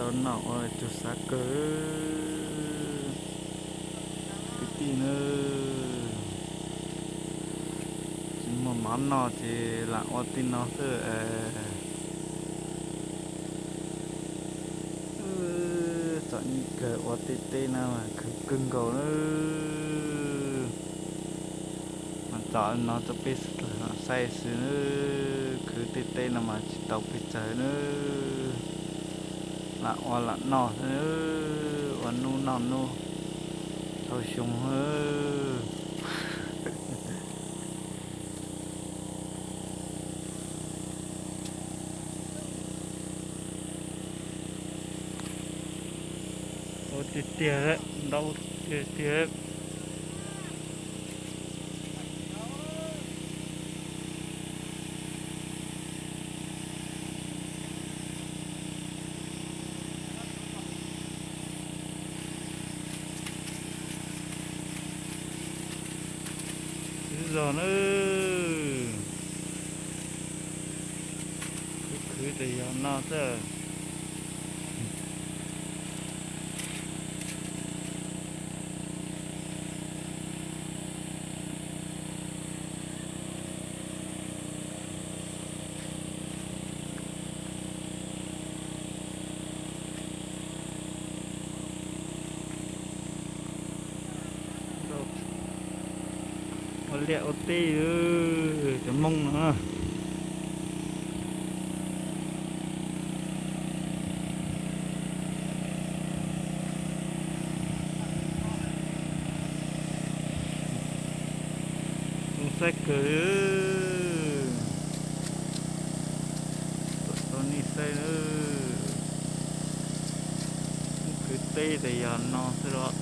Noj ua tsuj xav kawg kwv tij nawb. Tsis muaj mov noj ces lam ua tej no xwb. Txom nyem kawg, ua tej teb no mas khwv kawg nkaus nawb. Mas txom no rau peb sawv daws saib xwb nawb, khwv tej teb no mas tsis tau pes tsawg nawb. Lam ua lam noj xwb nawb, ua hnub noj hnub, dhau xyoo nawb. Ua tiag tiag, ntau tiag tiag. Xwb zog nawb, khwv khwv tas yog no xwb. Ua liaj ua teb, cov Hmoob no. Zoo saib kawg, tau nej saib nawb. Khwv teb tas yog no xwb los.